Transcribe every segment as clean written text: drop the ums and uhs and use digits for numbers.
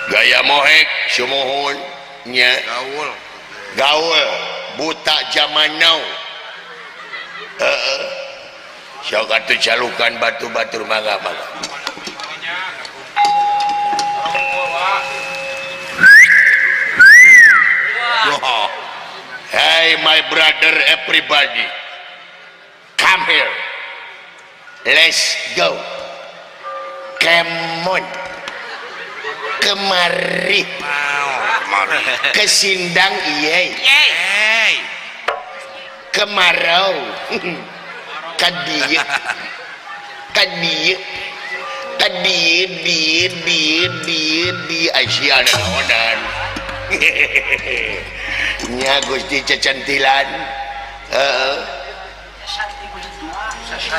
Gaya mohek sumuhun nya. Gaul. Gaul buta zaman now. Heeh. Sok atuh calukan batu-batur mangga mangga. Hey my brother everybody, come here, let's go, come on, kemari, ke sindang iye, kemarau, kadieu, kadieu, kadieu, dieu, dieu, dieu, dieu, Aisyah dan naonan. Nya Gusti cecantilan, heeh,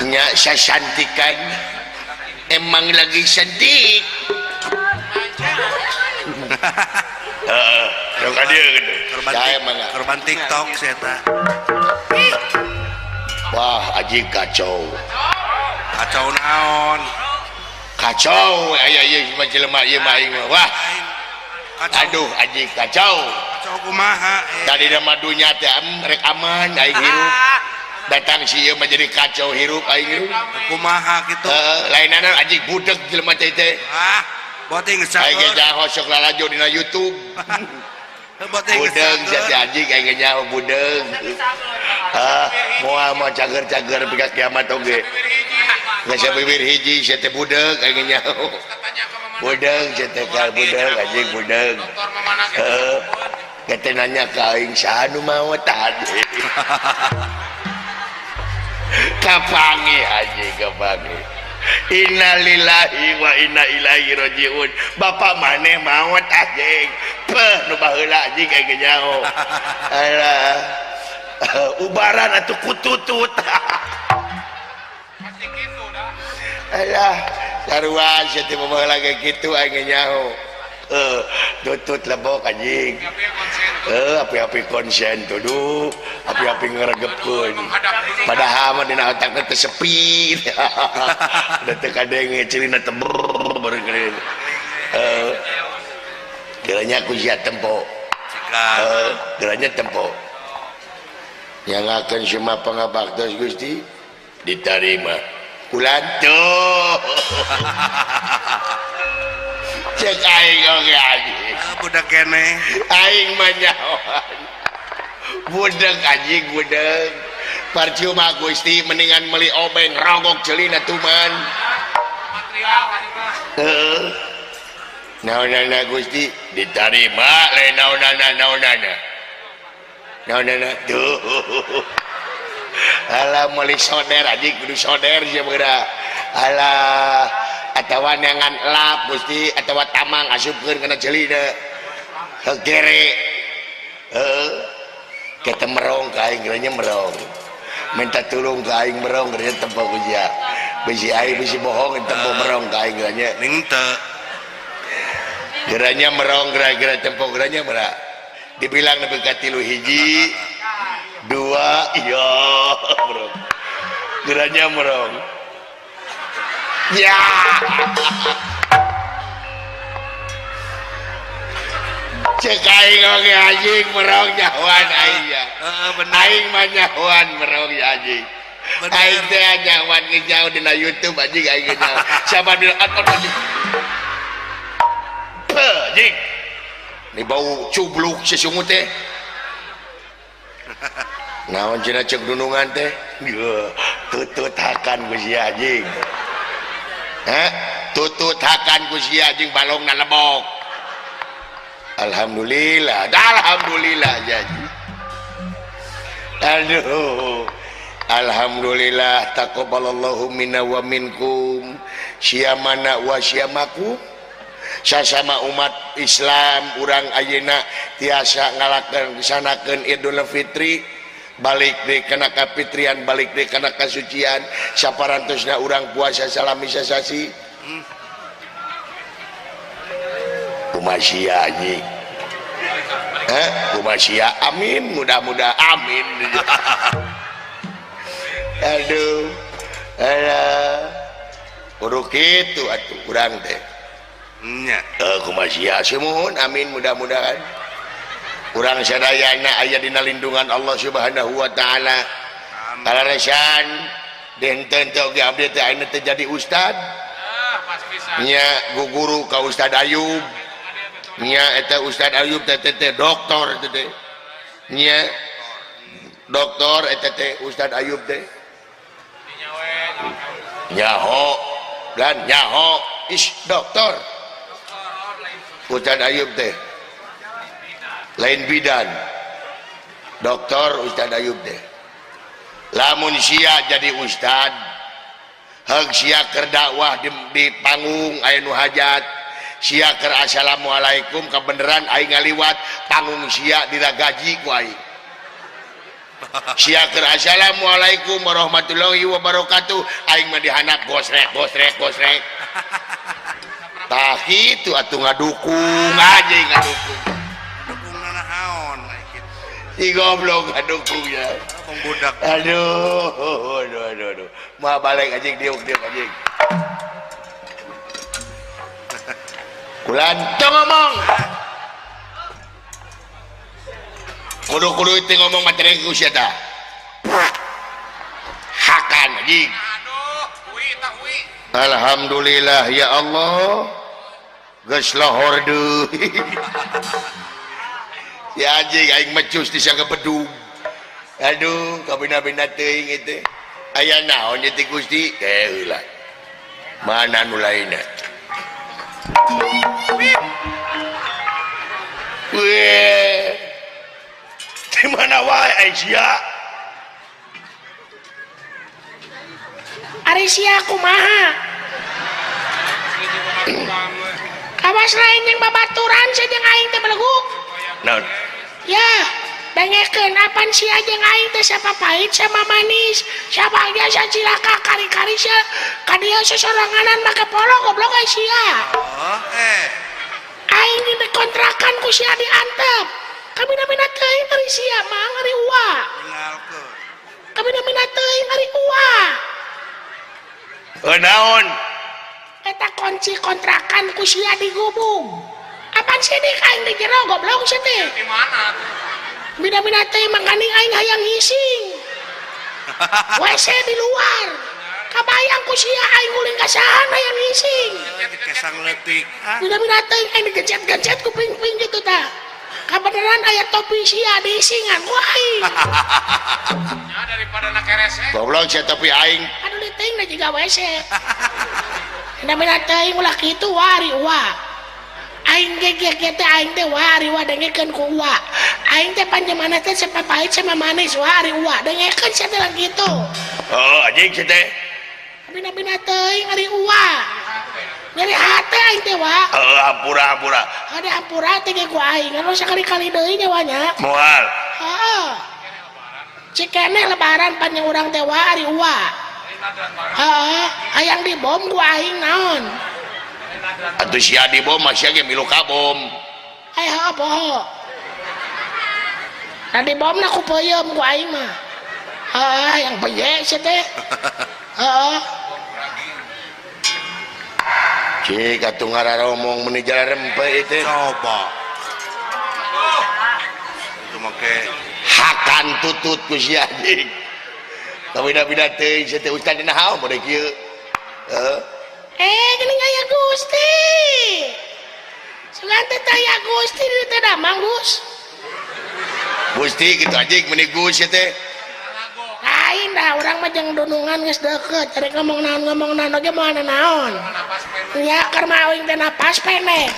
nya sasantikan, emang lagi sedih. Heeh, ka dieu gitu. Korban, korban TikTok si eta. Wah, aji kacau. Kacau naon? Kacau aya ieu mah jelema ieu mah aing mah. Wah, Kacau. aduh aji kacau. Kacau kumaha? Tadi mah dunya teh rek aman aing hirup. Datang si ieu mah jadi kacau hirup aing hirup. Kumaha kitu? Heeh, lainana aji budeg jelema teh teh. Ah, boting geus Aing ge cager. nyaho sok lalajo dina YouTube. Boting geus Budeg cager. sia aji aing ge nyaho budeg. Ah, moal mah cager-cager pika kiamat oge. Geus bibir hiji sia teh budeg aing ge nyaho. Budeg sia teh kal budeg anjing budeg. Heeh. Teh nanya ka aing saha nu maot tadi. Kapangi anjing kapangi. Innalillahi wa inna ilaihi rajiun. Bapak maneh maot anjing. Peuh nu baheula anjing aing ge nyaho. Alah. Ubaran atuh kututut. Alah, sarua sia teh baheula ge kitu aing ge nyaho. Tutut lebok anjing. Api-api konsen tuduh, api-api ngeregepkeun. Padahal mah dina otakna teh sepi. Da teu kadenge ceulina teh brrrr bareukeun. Kiranya ku sia tempo. Kiranya tempo. Yang akan semua pangabaktos Gusti diterima. Kulanto. Cek aing oge anjing. Budak keneh. Aing mah nyahoan. Budeg anjing budeg. Percuma Gusti mendingan meuli obeng rogok ceulina tuman. Heeh. Naonana Gusti diterima lain naonana naonana. Naonana tuh. Alah meuli soder anjing kudu soder sia beura. Alah atawa neangan lap Gusti atawa tamang asupkeun kana ceulina. Hegere. Heeh. Kita merong ka aing geuranya merong. Minta tulung ka aing merong geuranya tempo ku sia. Bisi aing bisi bohong tempo merong ka aing geuranya. Ning teu. Geranya merong gara-gara tempo geranya merak. Dibilang nepi ka 3 hiji 2 iya merong. Geranya merong. Ya. Cek aing oge anjing merong nyahoan aing ya. Heeh bener. Aing mah nyahoan merong ya anjing. Aing teh nyahoan ngejauh dina YouTube anjing aing nyaho. Siapa bilang anjing. Anjing. Ini bau cubluk sesungut teh. Naon cenah cek dunungan teh? Tutut hakan ku si anjing. Heh, tutut hakan ku si anjing balongna lebok. Alhamdulillah, alhamdulillah jadi. Aduh. Alhamdulillah taqabbalallahu minna wa minkum syamana wa syamakum. Sasama umat Islam urang ayeuna tiasa ngalakeun sanakeun Idul Fitri balik deui kana kafitrian balik deui kana kasucian saparantosna urang puasa salami sasasi. Kumaha sia anjing? Heh, kumaha sia? Amin, mudah-mudah amin. Aduh. Alah. Kudu kitu atuh urang teh. Nya. Kumaha sia sumuhun amin mudah-mudahan. Urang sadayana aya dina lindungan Allah Subhanahu wa taala. Kalaresan denten teh oge abdi teh ayeuna teh jadi ustad. Nya guguru ka Ustad Ayub. Nya eta Ustad Ayub teh teh doktor teh teh. Nya doktor eta teh Ustad Ayub teh. Nyaho dan nyaho is doktor. Ustad Ayub teh. Lain bidan. Doktor Ustad Ayub teh. Lamun sia jadi ustad, heug sia keur dakwah di panggung aya nu hajat, sia keur assalamualaikum kabeneran aing ngaliwat panggung sia diragaji ku aing. Sia keur assalamualaikum warahmatullahi wabarakatuh, aing mah dihandap gosrek gosrek gosrek. Tah kitu atuh ngadukung aja ngadukung. Dukungna naon kitu. Si goblok ngadukung ya. Bang budak. Aduh, aduh, aduh, aduh. Mah balik anjing diuk diuk anjing. Kulan teu ngomong. Kudu-kudu teu ngomong materi ku sia tah. Hakan anjing. Alhamdulillah ya Allah. Geus lohor deui. Ya anjing aing mecus di sangka bedug. Aduh, kabina-bina teuing ieu teh. Aya naon ieu teh Gusti? Heula. Mana nu lainna? Weh. Di mana wae ai sia? Ari sia kumaha? Kawas lain jeung babaturan sia jeung aing teh beleguk. Naon? Ya, dengekeun apan sia jeung aing teh siapa pahit sama manis, siapa biasa cilaka kari-kari sia ka dieu sosoranganan make polo goblok ai sia. Oh, Aing di kontrakan ku sia diantep. Kabina-bina teuing ari sia mang ari ua. Tinggalkeun. Kabina-bina teuing ari ua. Heuh naon? Eta kunci kontrakan ku sia digubung. Apan sidik aing di jero goblok sia teh. Di mana? Bina-bina teh mangkaning aing hayang ngising. WC di luar. Kabayang ku sia aing guling ka saha hayang ngising. Kesang leutik. Bina-bina teh aing digencet-gencet ku ping-ping gitu tah. Kabeneran aya topi sia diisingan ku aing. Nya daripada na kerese. Goblok sia topi aing. Aduh diteuing da jiga WC. Bina-bina teuing ulah kitu wari wa. Aing ge ge ge teh aing teh wari wa dengekeun ku uwa. Aing teh panjemana teh sepapahit sama manis wari uwa dengekeun sia teh kitu. Oh anjing sia teh. Bina-bina teuing ari uwa. Nyeri hate aing teh wa. Heuh hampura hampura. Ada hampura teh ge ku aing. Anu sakali-kali deui nya wa nya. Moal. Heeh. Cikeneh lebaran panjang urang teh wa ari uwa. Heeh, hayang dibom ku aing naon. Atuh sia dibom mah sia ge milu kabom. Ai heuh poho. Da dibomna ku peuyeum ku aing mah. Heeh, hayang beye sia teh. Heeh. Cik atuh ngararomong meuni jarempe ieu teh. Coba. Itu make hakan tutut ku sia anjing. Kabina-bina teuing sia teh ustad dina haon bade kieu. Heeh. Geuning aya Gusti. Sugan teh aya Gusti di teh damang Gus. Gusti kitu anjing meuni Gus sia teh. Lain dah urang mah jeung dunungan geus deukeut, rek ngomong naon oge moal naon. Nya keur mah aing teh napas pendek.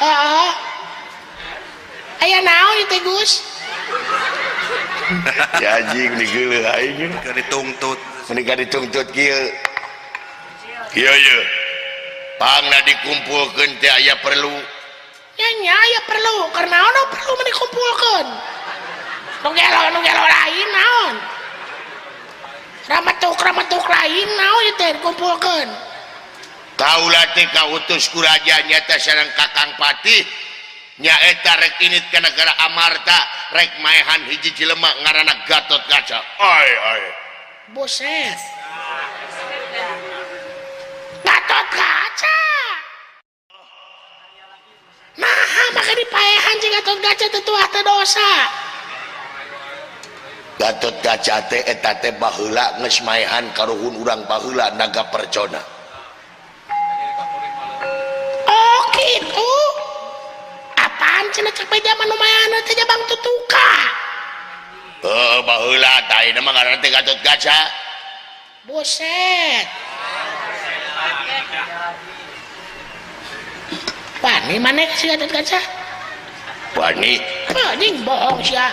Heeh. Aya naon ieu teh Gus? Ya anjing meuni geuleuh aing. Keur dituntut. Meuni ka dituntut kieu. Kieu ye. Pangna dikumpulkeun teh aya perlu. Nya nya aya perlu, keur naon perlu mah dikumpulkeun. Nu gelo lain naon? Ramatuk lain naon ieu teh dikumpulkeun. Kaula teh kautus ku raja nyata sareng Kakang Patih. Nyaeta rek init ka negara Amarta, rek maehan hiji jelema ngaranna Gatot Kaca. Ai ai. Buset. Gatot Kaca. make dipaehan jeung Gatot Kaca teu tuah teu dosa. Gatot Kaca teh eta teh baheula geus maehan karuhun urang baheula naga percona. Oh gitu. Apaan cenah cek beja mah nu maehan teh jabang tutuka. Heuh baheula tah ayeuna mah ngaranna teh Gatot Kaca. Buset. Wani mana si Gatot Kaca? Wani. Anjing bohong sia.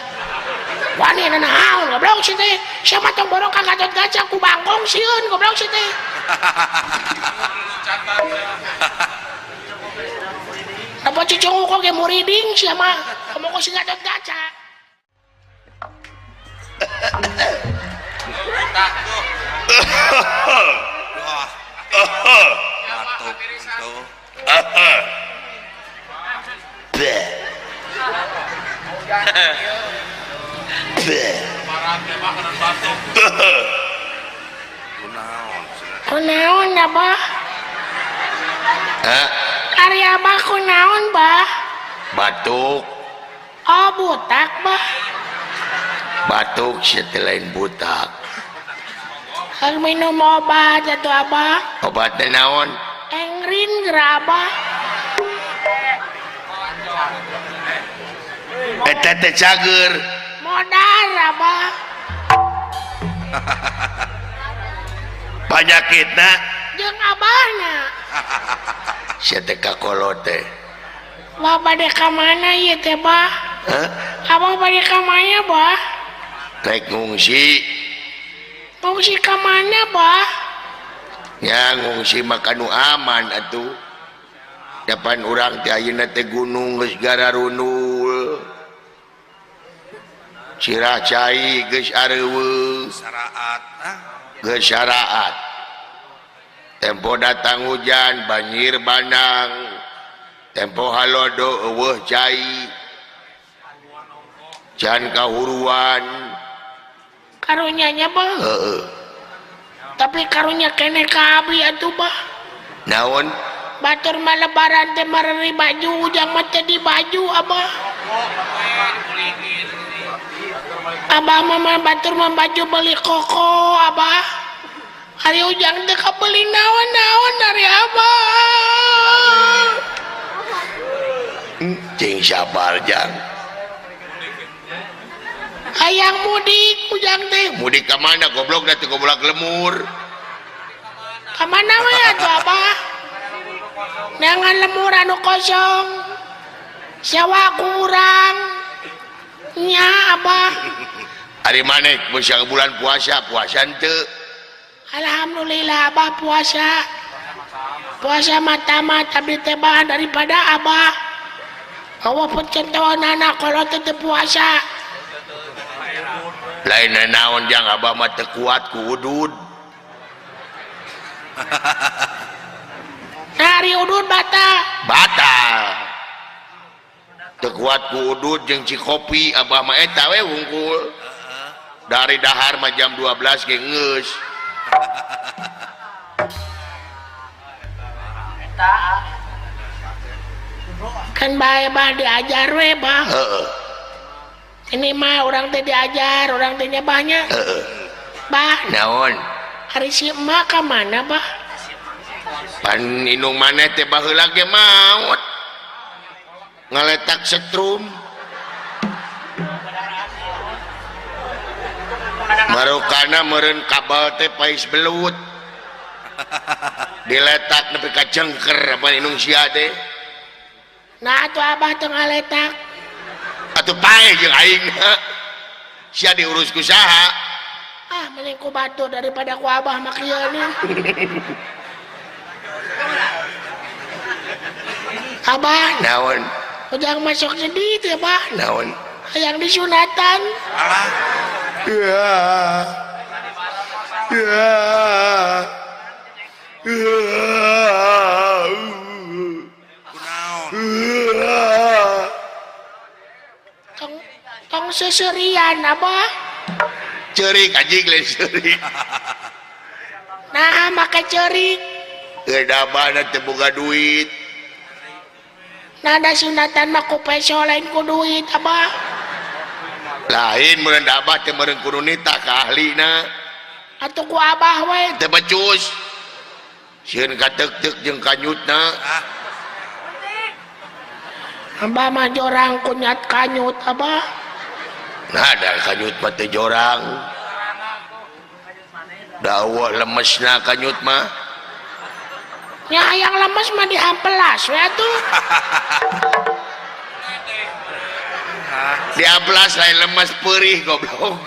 Wani nanaon goblok si teh. Sia mah tong borong ka Gatot Kaca ku bangkong sieun goblok si teh. Apa cucunguk oge muriding sia mah ngomong ku si Gatot Kaca. Batuk tuh. Kunaon Abah? Hah? Ari Abah kunaon, Bah? Batuk. Oh, butak, Bah. Batuk sia teh lain butak. Keur minum obat atuh Abah. Obat teh naon? Engrin geura Abah. Eta teh cager. Modar Abah. Panyakitna jeung abahna. Sia teh kakolot teh. Bah bade ka mana ieu teh, Bah? Hah? Abah bade ka mana, Bah? Rek ngungsi. Ngungsi ka mana, Bah? Nya ngungsi mah ka nu aman atuh. Depan urang teh ayeuna teh gunung geus gararunul. Cirah cai geus areuweuh. Saraat ah. Geus saraat. Tempo datang hujan banjir bandang. Tempo halodo eueuh cai. Can kahuruan. Karunya nya, Bah. Heeh. Tapi karunya keneh ka abdi atuh, Bah. Naon? Batur mah lebaran teh mareri baju, ujang mah teh di baju, Abah. Abah mah batur mah baju beli koko, Abah. Hari ujang teh kabeli naon-naon dari Abah. Cing sabar jang. Hayang mudik ujang teh. Mudik ka mana goblok da teu goblok lemur. Ka mana we atuh Abah? Neangan lemur anu kosong. Sewa kurang. Nya Abah. Ari maneh mun bulan puasa, puasa henteu? Alhamdulillah Abah puasa. Puasa mah tamat abdi teh bah daripada Abah. Awa pecentoanana kalau teu puasa. Lain naon jang Abah mah teu kuat ku udud. Ari udud batal. Batal. Teu kuat ku udud jeung cikopi Abah mah eta we wungkul. Dari dahar mah jam 12 ge geus. Kan bae bah diajar we bah. Heeh. Ini mah urang teh diajar, urang teh nya banyak. Heeh. Bah, naon? Hari si emak ka mana bah? Pan indung maneh teh baheula ge maot. Ngaletak setrum. Marukana meureun kabel teh pais belut. Diletak nepi ka jengker apa indung sia teh. Nah atuh Abah teu ngaletak. Atuh paeh jeung aing. Sia diurus ku saha? Ah mending ku batur daripada ku Abah mah kieu nih. Abah naon? Ujang masuk sedih teh Bah. Naon? Hayang disunatan. Alah. Ya. Ya. Kunaon? Tong tong seserian Abah. Ceurik anjing lain ceurik. Nah, make ceurik. Geus abah teu boga duit. Nada sunatan mah ku peso lain ku duit abah. Lain meureun abah teh meureun kudu nitah ka ahlina. Atuh ku abah we. Teu becus. Sieun kateuk-teuk jeung kanyutna. Ah. Abah mah jorang kunyat kanyut abah. Nah, da kanyut mah teu jorang. Da eueuh lemesna kanyut mah. Nya hayang lemes mah dihampelas we atuh. Diamplas lain lemes perih goblok.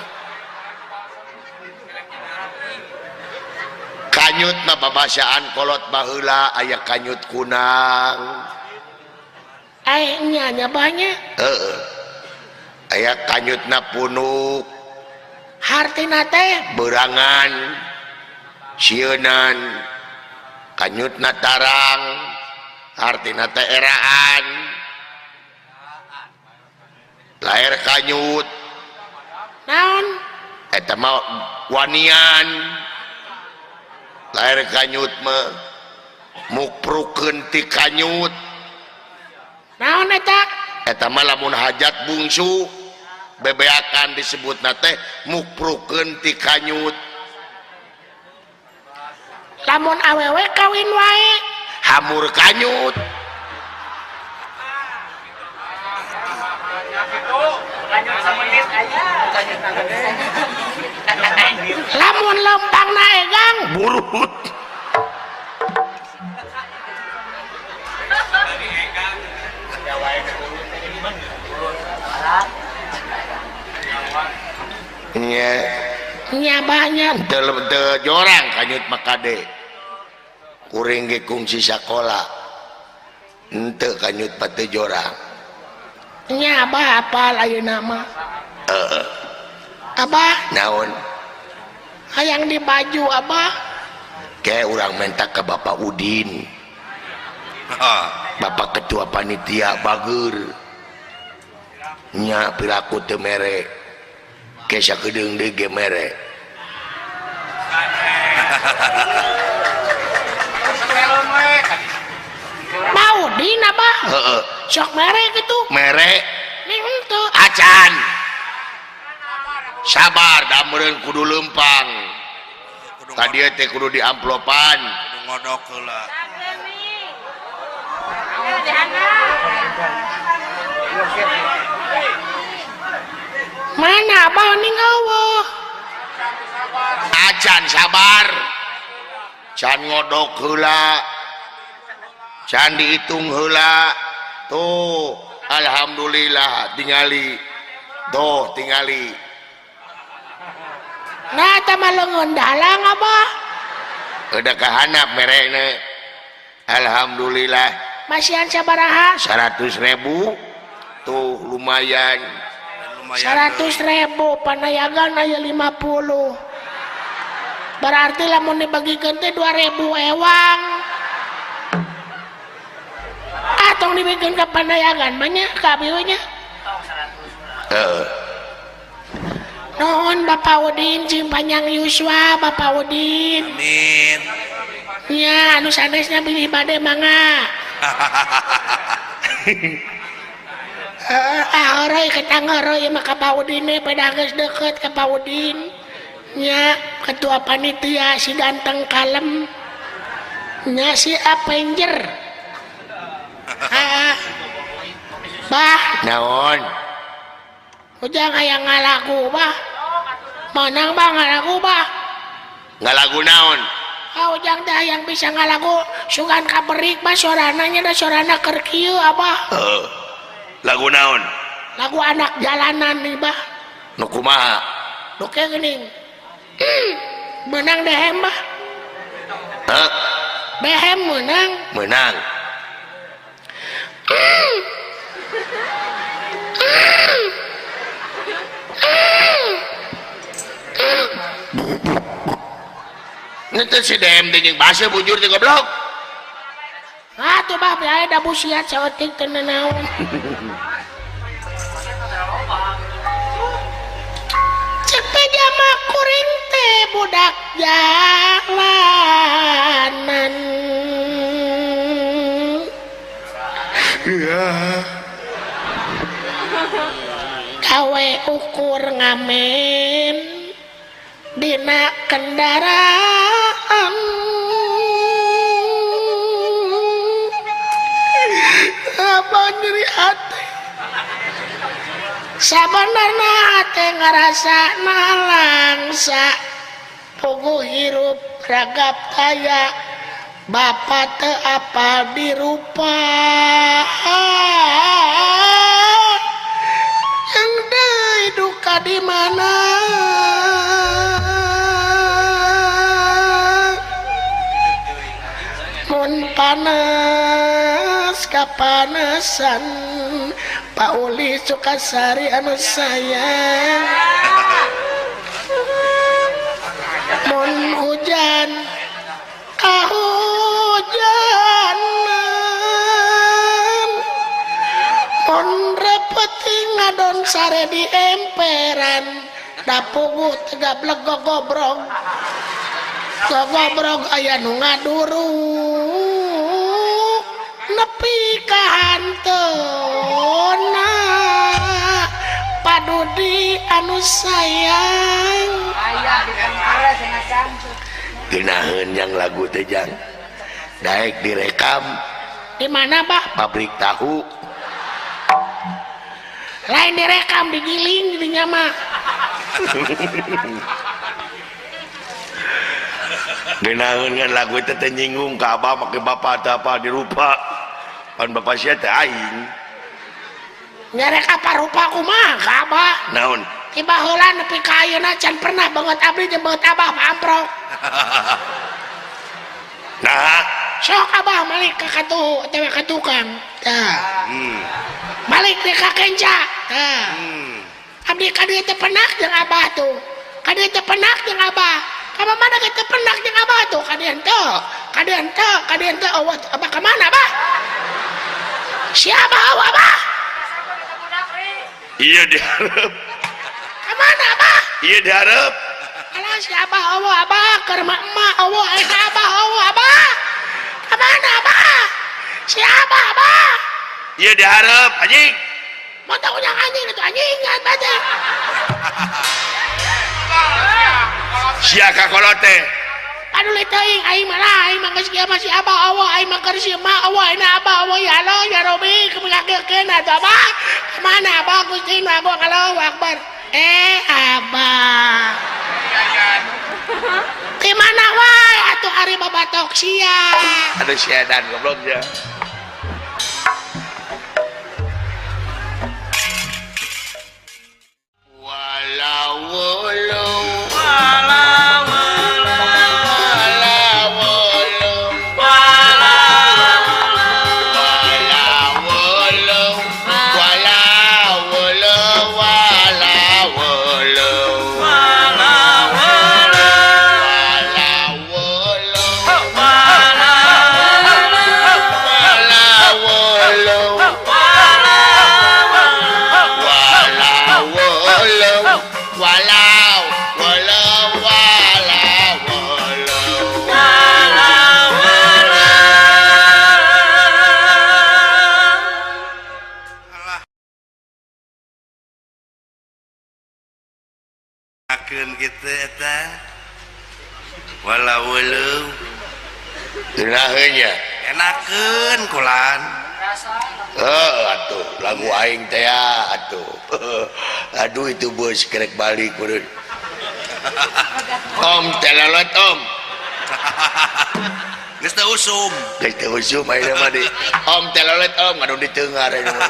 Kanyut mah babasaan kolot baheula aya kanyut kunang. Nya nya banyak. Heeh. Aya kanyutna punuk. Hartina teh berangan sieunan kanyutna tarang hartina teh eraan lahir kanyut naon eta mah wanian lahir kanyut mah mukprukeun ti kanyut naon eta eta mah lamun hajat bungsu bebeakan disebutna teh mukprukeun ti kanyut lamun awewe kawin wae hamur kanyut lamun lempangna egang burut nya nya banyak teu jorang kanyut mah kade kuring ge kungsi sakola henteu kanyut mah teu jorang nya abah apal ayeuna mah heeh abah naon hayang di baju abah ke urang menta ka Bapak Udin Bapak ketua panitia bager nya piraku teu mere ke sakedeung deui ge mere Mau Udin abah heeh sok mere kitu mere ning henteu acan sabar da meureun kudu leumpang ka dieu teh kudu diamplopan kudu ngodok heula mana abah ning eueuh acan sabar can ngodok heula can dihitung heula tuh alhamdulillah tingali tuh tingali nah eta mah leungeun dalang abah udah kahanap merena alhamdulillah masihan sabaraha 100.000 tuh lumayan 100.000 panayagan aya 50 berarti lamun dibagikeun teh 2.000 ewang atong dibikeun ka panayagan mah nya ka abi we nya heeh nuhun Bapak Udin jeung panjang yuswa Bapak Udin amin nya anu sanesna bilih bade mangga ah heureuy ketang heureuy mah ka Pak Udin we pedah geus deukeut ka Pak Udin nya ketua panitia si ganteng kalem nya si Avenger ah bah naon ujang aya ngalagu bah menang bah ngalagu bah ngalagu naon ah ujang teh hayang bisa ngalagu sugan kaberik bah sorana nya da sorana keur kieu abah heeh lagu naon lagu anak jalanan nih bah nu kumaha nu kieu geuning menang dehem bah heuh dehem menang menang Nete si dehem teh jeung basa bujur teh goblok. Ah tuh bah aya da busiat saeutik teu nanaon. Cek pejama kuring teh budak jalanan. Iya. Gawe ukur ngamen dina kendaraan. Apa nyeri hati? Sabenerna hate ngarasa nalangsa puguh hirup ragap taya bapa teu apal dirupa. Yang deui duka di mana? Mun panas kapanasan Pak Uli Sukasari anu sayang. Mun hujan kahujanan, mun repeti ngadon sare di emperan, dapuguh tegablek gogobrog gogobrog aya nu ngaduruk nepi ka hantena Padudi anu sayang. Geunaheun yang lagu teh jang daek direkam di mana bah? Pabrik tahu. Lain direkam digiling jadinya mah. Geunaheun kan lagu teh teh nyinggung ka abah make bapak teh apa dirupa. Pan bapak sia teh aing. Nyarek apa rupa kumaha ka abah? Naon? Ti baheula nepi ka ayeuna can pernah banget abdi jeung banget abah amprok. Nah, sok abah malik ka katuh atawa ka tukang. Tah. Balik deui ka kenca. Tah. Abdi ka dieu teh penak jeung abah tuh. Ka dieu teh penak jeung abah. Ka mana ge teh penak jeung abah tuh? Ka dieu henteu. Ka dieu henteu, ka dieu henteu. Oh, abah ka mana abah? Siapa abah? Iya diharap. Ka mana abah? Iya diharap. Alah si abah Allah abah keur emak Allah eta abah Allah abah. Ka mana abah? Si abah abah. Iya diharap anjing. Mau tahu yang anjing itu anjing kan baca. Sia ka kolot teh. Paduli teuing aing mah lah aing mah geus kieu mah si abah Allah aing mah keur si emak Allah aing abah Allah ya Allah ya Rabbi kumahakeun atuh abah. Ka mana abah Gusti nu agung Allahu Akbar. Abah. Di mana wae atuh ari babatok sia. Aduh sia dan goblok ya. Walau walau walau gitu eta walau walau genaheun enakeun kulan heuh atuh lagu aing teh atuh aduh itu bos kerek balik meureun om telalot om geus teu usum geus teu usum ayeuna mah di om telalot om anu ditengar ayeuna mah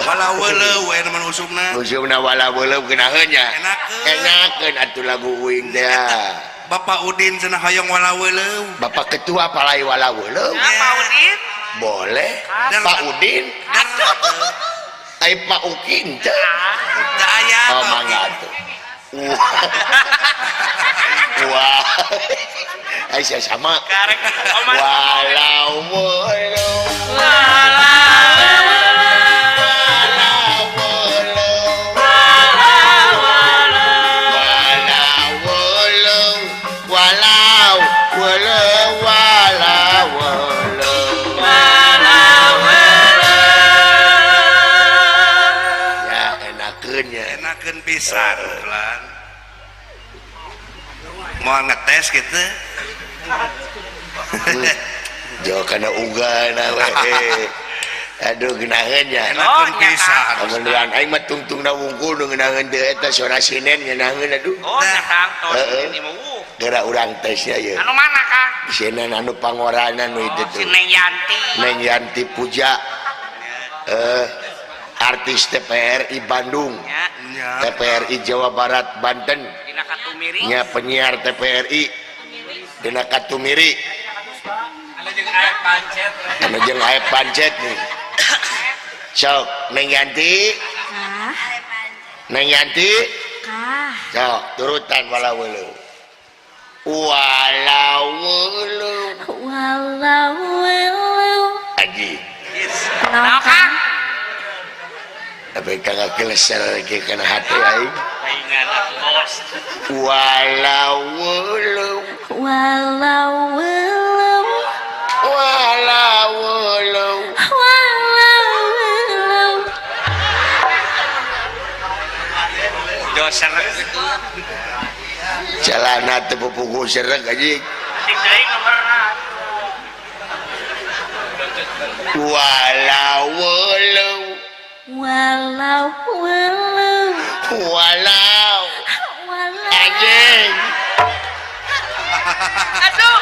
walau walau we mah usumna usumna walau walau geunaheun nya enakeun enakeun atuh lagu uing teh. Bapak Udin cenah hoyong walau walau. Bapak Ketua palai walau walau. Ya, Pak Udin boleh. Pak Udin ai Pak Ukin teh teu aya. Oh mangga atuh. Wah. Ai sia sama. Walau walau walau walau walau walau. pisan kelan. Mau ngetes gitu. Jauh kana ugana we. Aduh geunaheun nya. Enakeun pisan. Amun aing mah tungtungna wungkul nu ngeunaheun teu eta sora sinen ngeunaheun aduh. Oh, nya Kang, tos ini mah. Geura urang tesnya ieu. Anu mana Kang? Sinen anu pangoranan nu itu tuh. Si Neng Yanti. Neng Yanti Puja. Artis TPRI Bandung. Nya. TPRI Jawa Barat Banten. Dina Katumiri. Nya penyiar TPRI. Dina Katumiri. Anu jeung aya pancet. Anu jeung aya pancet nih. Sok Neng Yanti. Kah. Neng Yanti. Kah. Sok turutan walawelu. Walawelu. Walawelu. Aji. Naon Kang? Tapi kagak keleser lagi kana hati aing. Paingan atuh bos. Walawelu. Walawelu. Walawelu. Walawelu. Doser gitu. Celana teu pupugu sereg anjing. Cing deui nomorna. Walawelu. Walawelu. Walau. Walau. Anjing. Aduh.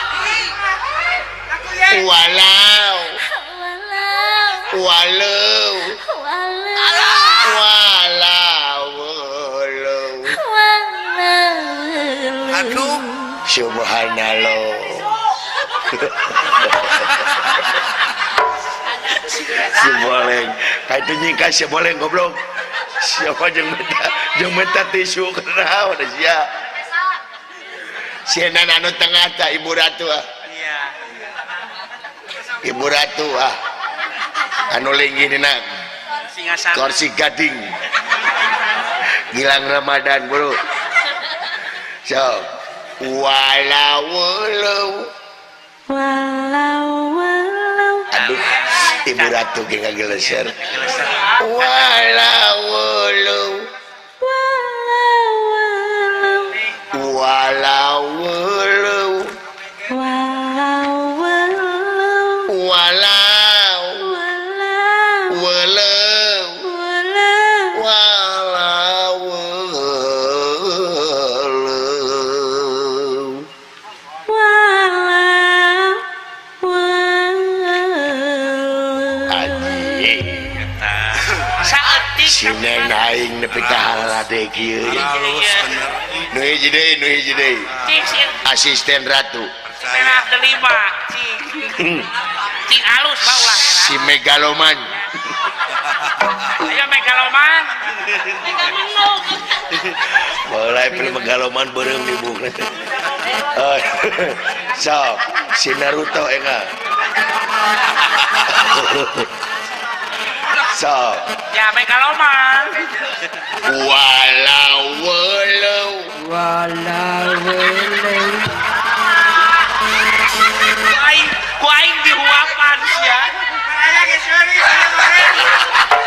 Walau. Walau. Walau. Walau. Walawelu. Walawelu. Aduh. Subhanallah. Si boleng, kaitu nyingka si boleng goblok. Siapa jeung menta tisu kunaon sia. Sienan anu tengah ta Ibu Ratu ah. Iya. Ibu Ratu ah. Anu linggih dina Singasana. kursi gading. Gilang Ramadan bro. So, walawelu. Walawelu. Aduh, Ibu Ratu ge ngageleser. Walawelu. Walawelu. Walawelu. Walawelu. Walau. Walau. Walau. Walau. Walawelu. Walau. Walau. Anjing. Saeutik Sinen aing nepi ka halalade kieu. Halus bener. Nu hiji deui, nu hiji deui. Cing sing Asisten ratu. merah delima cing. Cing halus bau lah era. Si megaloman. Ayo megaloman. Mulai film megaloman beureum di buku. Sok, si Naruto enga. Sok. Ya megaloman. Walawelu. Walawelu. Ku aing dihuapan sia.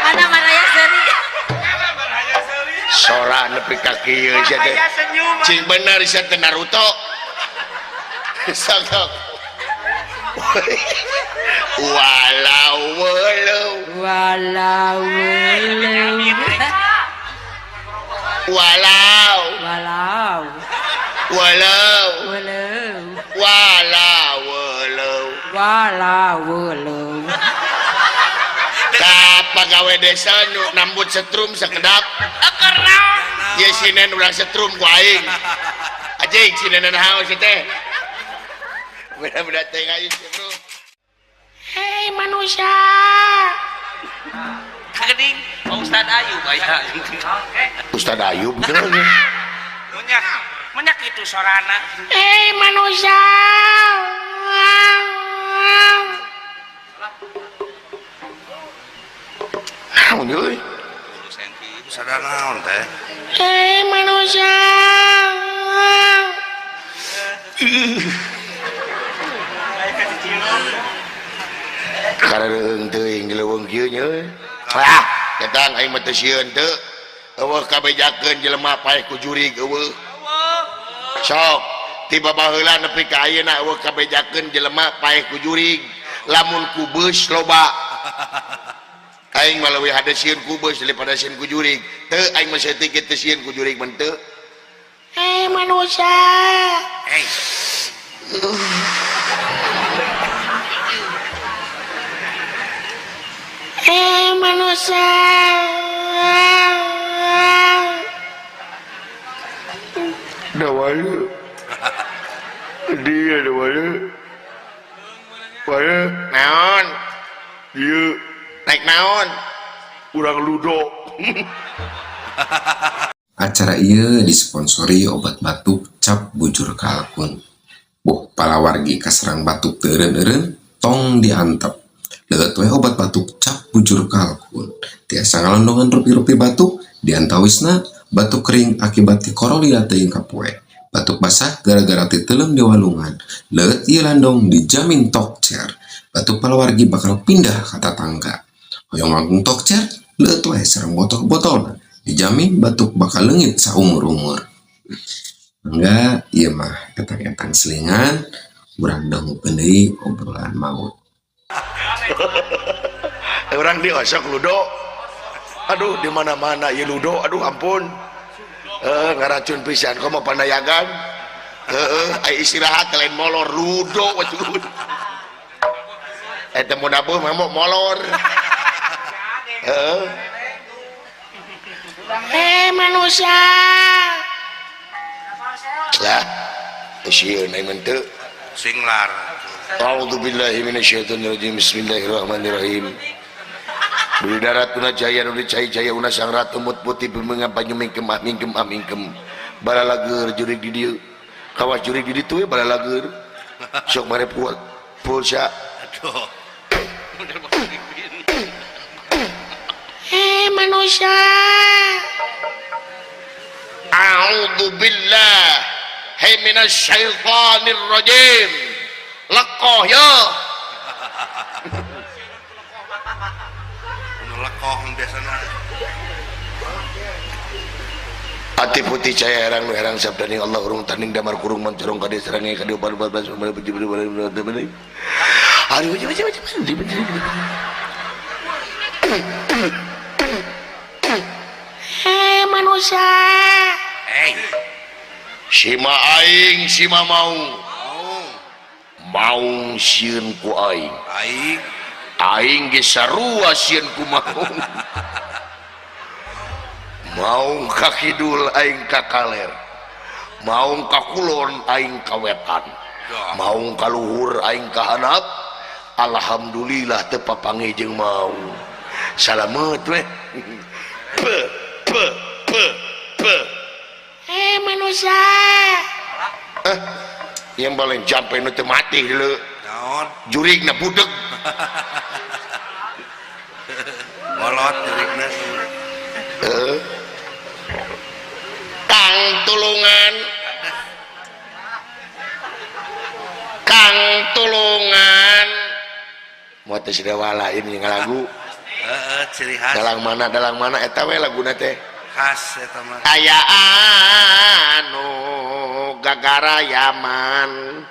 Mana Maraya Seri? Sora nepi ka kieu sia teh. Senyum. Cing bener sia teh Naruto. Sok sok. Walawelu. Walawelu. Walau. Walau. Walau. Walau. Walawelu. Walawelu. Ka pagawe desa nu nambut setrum sakedap. Eker naon? Ye sinen urang setrum ku aing. Anjing sinen naon si teh. Beda-beda teh aing sih, bro. Hei manusia. Kageuning Pak Ustad Ayub aya. Ustad Ayub teh. Munyak, munyak itu sorana. Hei manusia. Naon euy? Sadar naon teh? Hei manusia. Kareung teuing di leuweung kieu nya euy. Ah, ketang aing mah teu sieun teu. Eueuh kabejakeun jelema paeh ku jurig eueuh. Sok tiba baheula nepi ka ayeuna eueuh kabejakeun jelema paeh ku jurig. Lamun ku beus loba. Aing mah leuwih hade sieun ku beus daripada sieun ku jurig. Teu aing mah saeutik teu sieun ku jurig mah teu. Eh manusia. Eh. Eh manusia. Dawalu. Dia dawalu. Walu naon? Ieu naik naon? Urang ludo. Acara ieu disponsori obat batuk cap bujur kalkun. Boh palawargi kaserang batuk teu eureun-eureun tong diantep. Leueut we obat batuk cap bujur kalkun. Tiasa ngalondongan rupi-rupi batuk diantawisna batuk kering akibat tikorolila teuing kapoe. Batuk basah gara-gara titeuleum di walungan. Leueut ieu landong dijamin tokcer. Batuk palawargi bakal pindah ka tatangga. Hoyong langkung tokcer, leueut we sareng botol-botolna. Dijamin batuk bakal leungit saumur-umur. Mangga ieu mah etang-etang selingan urang dangukeun deui obrolan maut. Urang diosok ludo. Aduh di mana-mana ieu ludo, aduh ampun. Ngaracun pisan komo pandayagan. Heeh, ai istirahat lain molor ludo we. Eta mun nabuh mah molor. Heeh. Eh manusia. Lah, sieun aing mah teu. Singlar. A'udzubillahi minasyaitonirrajim. Bismillahirrahmanirrahim. Budi darat una jaya nu dicai jaya una sang ratu mut putih bimenga banyu mingkem ah mingkem ah mingkem. Balalager jurig di dieu. Kawas jurig di ditu we balalager. Sok mare pulsa. Aduh. Eh manusia. A'udzubillahi minasyaitonirrajim. Lekoh ya. Nu lekoh biasana. Ati putih cahaya herang nu herang sabdaning Allah urung tanding damar kurung mancorong ka desa range ka dieu baru baru baru baru baru baru baru. Aduh. Eh manusia. Eh. Sima aing sima maung. Maung sieun ku aing. Aing. Aing ge sarua sieun ku maung. Maung ka kidul aing ka kaler. Maung ka kulon aing ka wetan. Maung ka luhur aing ka handap. Alhamdulillah teu papanggih jeung maung. Salamet we. P p p p. Eh manusia. Yang paling jampe nu teu mati leu. Naon? Jurigna budeg. Bolot jurigna. Heeh. Kang tulungan. Kang tulungan. Moal teh sidawala ieu ngalagu. Heeh, ciri khas. Dalang mana eta we laguna teh. Khas eta mah. Aya anu gagarayaman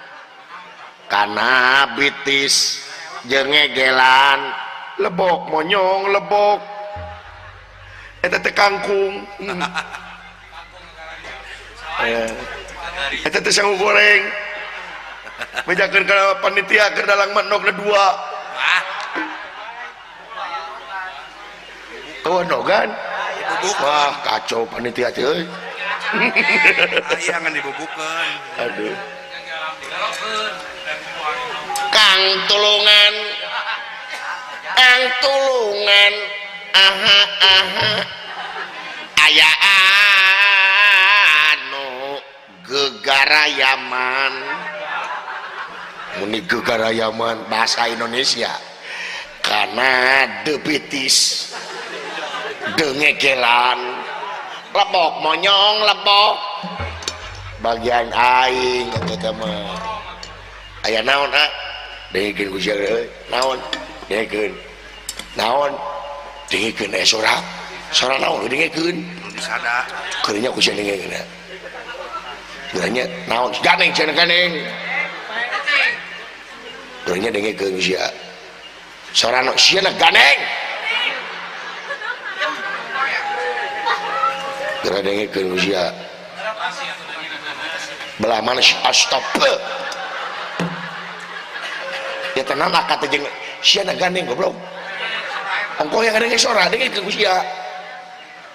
kana bitis jeung ngegelan lebok monyong lebok eta teh kangkung. Eta teh sangu goreng. Bejakeun ka panitia keur dalang mah endogna dua. Oh, endogan. Wah, kacau panitia teh euy. Aya ngan dibubukeun. Aduh. Kang tulungan. Kang tulungan. Aha aha. Aya anu gegarayaman. Muni gegarayaman bahasa Indonesia. Kana debitis. Dengegelan. Lebok monyong lebok. Bagian aing eta mah. Aya naon ha? Dengekeun ku sia euy. Naon? Dengekeun. Naon? Dengekeun aya sora. Sora naon dengekeun? Disada. Keunya ku sia dengekeun. Geurnya naon ganeng cenah ganeng. Geurnya dengekeun sia. Sorana sia na ganeng. Geura dengekeun sia. Belah mana astagfirullah. Ya tenang kata jeung sia na gandeng goblok. Ongkoh yang ada sora dengekeun ku sia.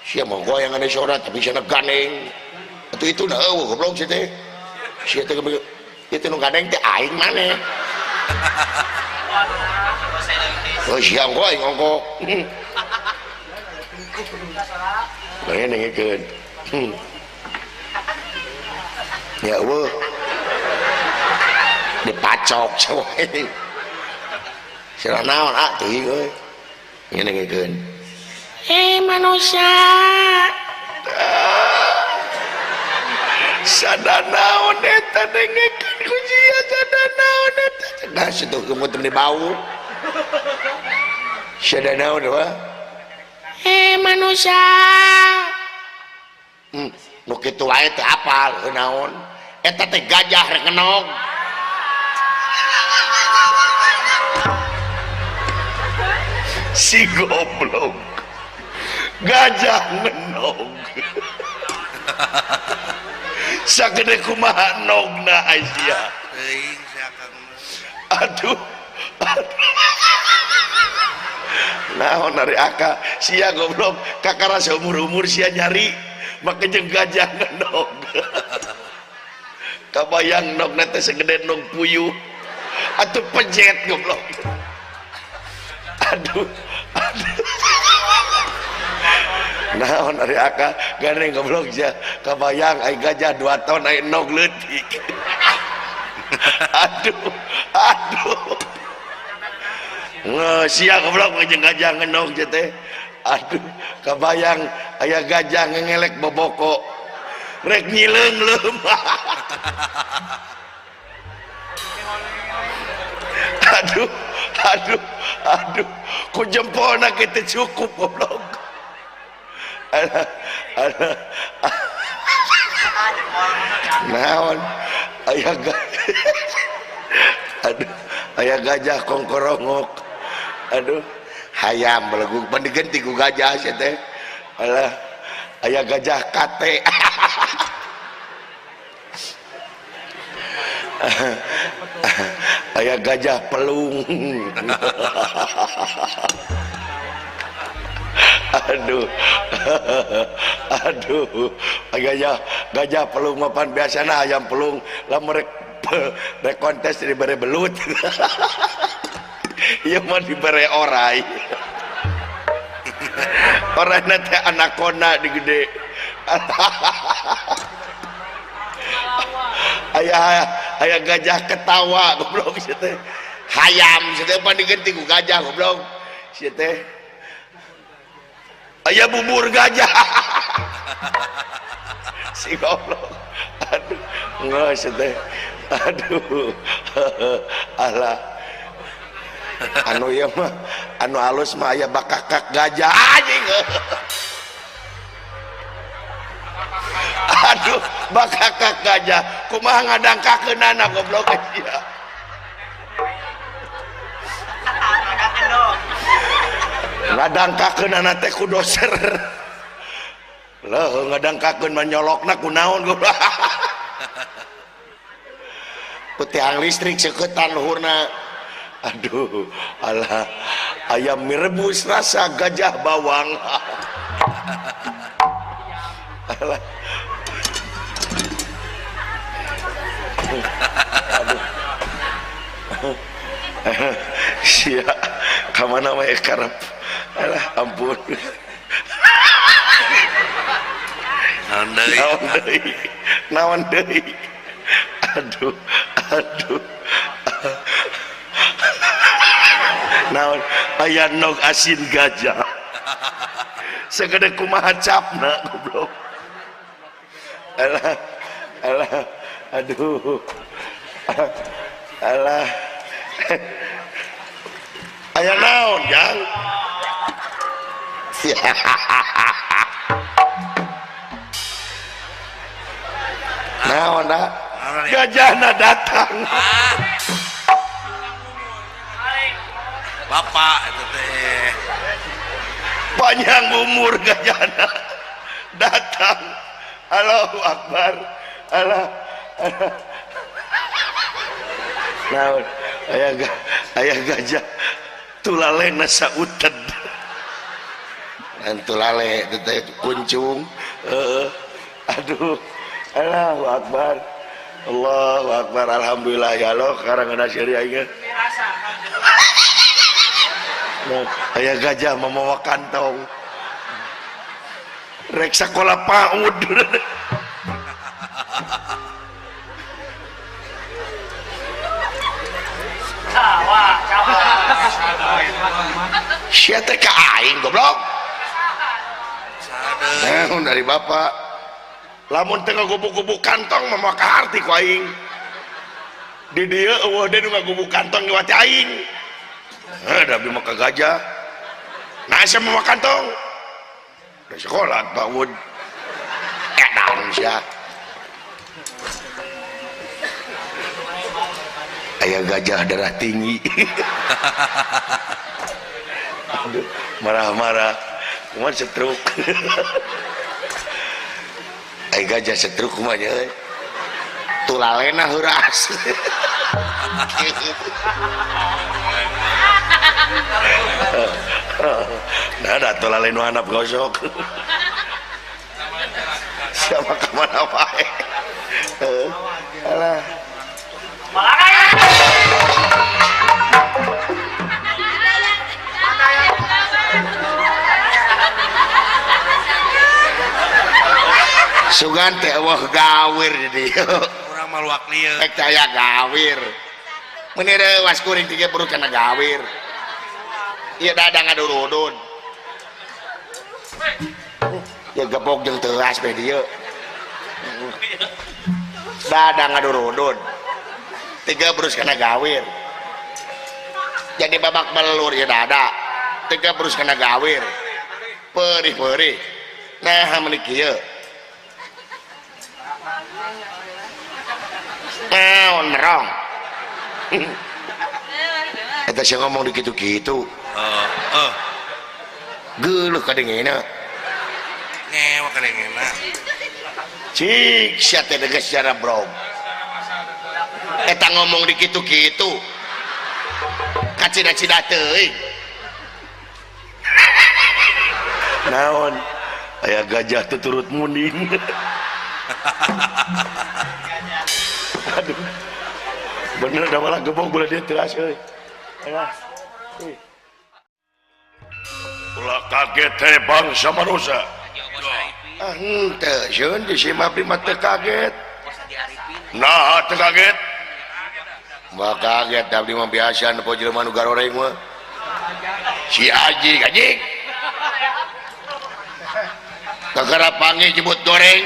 Sia monggo yang ada sora tapi sia na gandeng. Atuh itu na eueuh goblok sia teh. Sia teh ieu teh nu gandeng teh aing maneh. Oh sia ongkoh aing ongkoh. Bae dengekeun. Ya eueuh. Dipacok wae. Sira naon ah teuing euy. Ngedengekeun. Eh manusia. Sada naon eta dengekeun ku sia sada naon eta. Nah situ geumut teu bau. Sada naon wa? Eh manusia. Nu kitu wae teu apal heuh naon. Eta teh gajah rek ngenog. Si goblok gajah ngenog. Sagede kumaha nogna sia. Teuing sia Kang. Aduh. Naon ari aka sia goblok kakara seumur-umur sia nyari make jeung gajah ngenog. Kabayang nogna teh segede nog puyuh. Atuh pejet goblok. Aduh, aduh. Naon ari aka gandeng goblok sia kabayang ai gajah 2 ton ai nog leutik. Aduh, aduh. Nge sia goblok jeung gajah ngenog sia teh. Aduh, kabayang aya gajah ngengelek boboko. Rek nyileung leumah. Aduh, aduh, aduh. Ku jempolna kitu cukup goblok. Alah, alah. Naon aya aduh, aya gajah kongkorongok. Aduh, hayam belegug pan digenti ku gajah sia teh. Alah, aya gajah kate. Aya gajah pelung. Aduh. Aduh, gajah pelung mah pan biasana ayam pelung lamun rek kontes dibere belut. Ieu mah dibere orai. Orayna teh anaconda digede. Aya gajah ketawa goblok sia teh. Hayam sia teh pan digenti ku gajah goblok sia teh. Aya bubur gajah. Si goblok. Aduh, geus sia teh. Aduh. Alah. Anu ieu mah anu alus mah aya bakakak gajah anjing. Aduh, bakakak gajah. Kumaha ngadangkakeunana goblok sia. Ngadangkakeunana teh ku doser. Leuh ngadangkakeun mah nyolokna ku naon goblok. Ku tiang listrik seuketan luhurna. Aduh, alah, ayam mie rebus rasa gajah bawang. Alah. Aduh. Sia, ka mana wae karep. Alah, ampun. Naon deui? Naon deui? Naon deui? Aduh, aduh. Naon aya nog asin gajah. Segede kumaha capna goblok. Alah, alah, aduh. Alah. Aya naon, Jang? Naon da? Gajahna datang. Bapak itu teh. Panjang umur gajahna datang. Allahu Akbar. Allah. Naon? Aya gajah tulalena sauted. Tulale teh kuncung. Heeh. Aduh. Allahu Akbar. Allahu Akbar. Alhamdulillah ya Allah karangan seri aing. Nah, aya gajah mamawa kantong. Rek sakola PAUD. Sia teh ka aing goblok. Naon dari bapak. Lamun teu ngagubuk-gubuk kantong mah moal kaharti ku aing. Di dieu eueuh deui nu ngagubuk kantong ngiwat aing. Heuh da abdi mah ka gajah. Nah sia mah kantong. Da sekolah PAUD. Edan sia. Aya gajah darah tinggi. Aduh, marah-marah. Kumaha setruk. Aya gajah setruk kumaha nya euy. Tulalena heuras. Nah, da tulale nu handap gosok. Siapa ka mana wae. Heuh. Alah. Sugan teh eueuh gawir di dieu. Urang mah luak lieu. Rek teh aya gawir. Meuni reuas kuring tiga perut kana gawir. Ieu dadang ngadurudun. Ya gebok jeung teuas be dieu. Dadang ngadurudun. Tiga berus kana gawir. Jadi babak belur ya dada. Tiga berus kana gawir. Perih-perih. Nah meuni kieu. Naon merong. Eta sia ngomong di kitu-kitu. Heeh. Geuleuh kadengena. Ngewa kadengena. Cik sia teh deges secara brog. Eta ngomong di kitu-kitu. Kacida-cida teuing. Naon? Aya gajah tuturut muning. Aduh. Bener dah malah gebok bola dia teras euy. Alah. Ulah kaget teh bangsa manusia. Ah henteu sieun di si Mabdi mah teu kaget. Nah teu kaget. Mah kaget abdi mah biasa nu jelema nu garoreng mah. Si Aji anjing. Kakara panggih jebut goreng.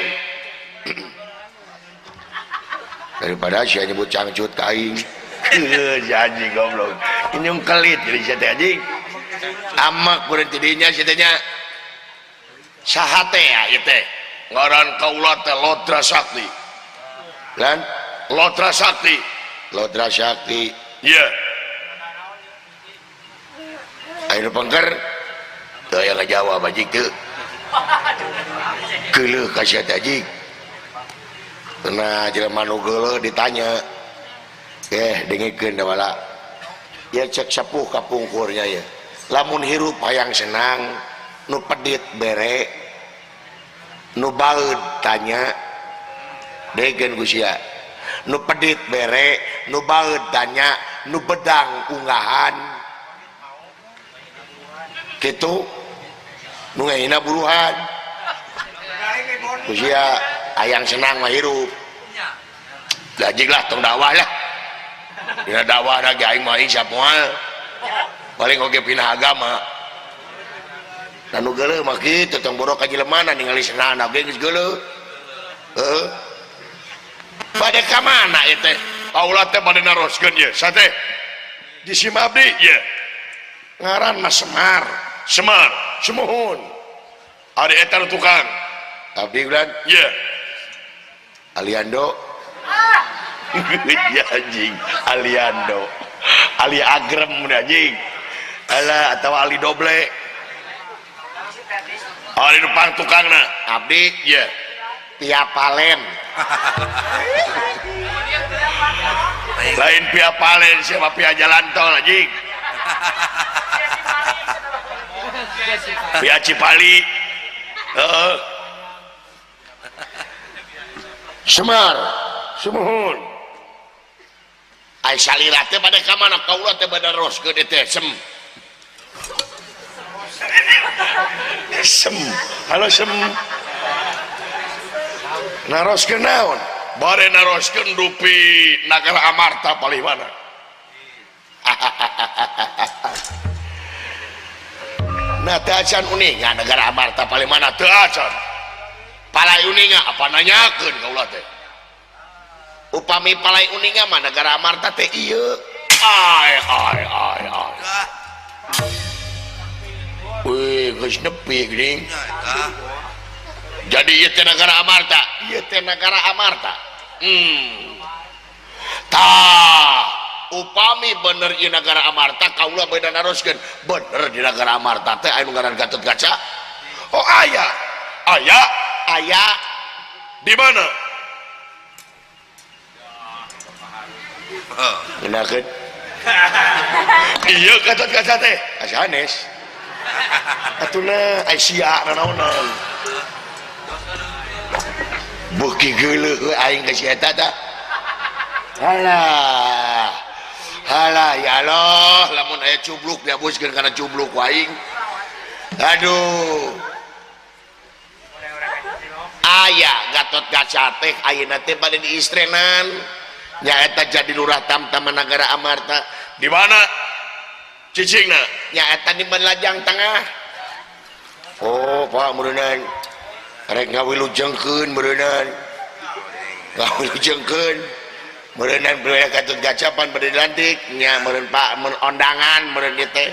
Daripada sia nyebut cangcut ka aing. Si anjing goblok. Inyung kelit jadi sia teh anjing. Amak berhenti dinya sia teh nya. Saha teh ya ieu teh? Ngaran kaula teh Lodra Sakti. Lan Lodra Sakti. Lodra Sakti. Iya. Ayo pengker. Teu aya ngajawab anjing teu. Geuleuh ka sia teh anjing. Nah jelema nu geuleuh ditanya. Dengekeun da wala. Ya cek sepuh kapungkurnya ya. Lamun hirup hayang senang, nu pedit bere, nu baeud tanya. Dengekeun ku sia. Nu pedit bere, nu baeud tanya, nu bedang unggahan. Kitu nu ngahina buruhan. Ku sia hayang senang mah hirup. Lajig lah tong dakwah lah. Dina dakwah da ge aing mah insya moal. Paling oge pindah agama. Dan nu geuleuh mah kitu tong borok ka jelemana ningali senang oge geus geuleuh. Heeh. Bade ka mana ieu teh? Kaula teh bade naroskeun ieu. Sate. Di sim abdi ieu. Ngaran mah Semar. Semar, sumuhun. Ari eta nu tukang. Abdi ulan? Ieu. Aliando. Ya anjing, Aliando. Ali Agrem anjing. Alah atau Ali Doble. Ali nu tukangna. Abdi ye. Pia Palen. Lain Pia Palen siapa Pia Jalan Tol anjing. Pia Cipali. Heeh. Semar, sumuhun. Ai salira teh bade ka mana kaula teh bade roskeun teh sem. Sem. Halo sem. Naroskeun naon? Bare naroskeun dupi nagara Amarta palih mana? Nah teu acan uninga nagara Amarta palih mana teu acan. Palai uninga apa nanyakeun kaula teh? Upami palai uninga mah nagara Amarta teh ieu. Ai ai ai ai. Wih, geus nepi geuning. Jadi ieu teh nagara Amarta, ieu teh nagara Amarta. Tah, upami bener ieu nagara Amarta kaula beda naroskeun. Bener di nagara Amarta teh aya nu ngaran Gatotkaca. Oh aya. Aya, aya di mana? Ngenakeun. Ieu Gatotkaca teh asanes. Atuna ai sia nanaonan. Beuki geuleuh aing ka si eta tah. Halah. Halah ya Allah, lamun aya cubluk diabuskeun kana cubluk ku aing. Aduh. Aya Gatotkaca teh ayeuna teh bade diistrenan. Nyaeta jadi lurah tamtama nagara Amarta. Di mana? Cicingna nyaeta di Lajang Tengah. Oh, Pak meureunnan. Rek ngawilujengkeun meureunnan. Ngawilujengkeun. Meureunnan bade Gatotkaca pan bade dilantik nya meureun Pak mun ondangan meureun ieu teh.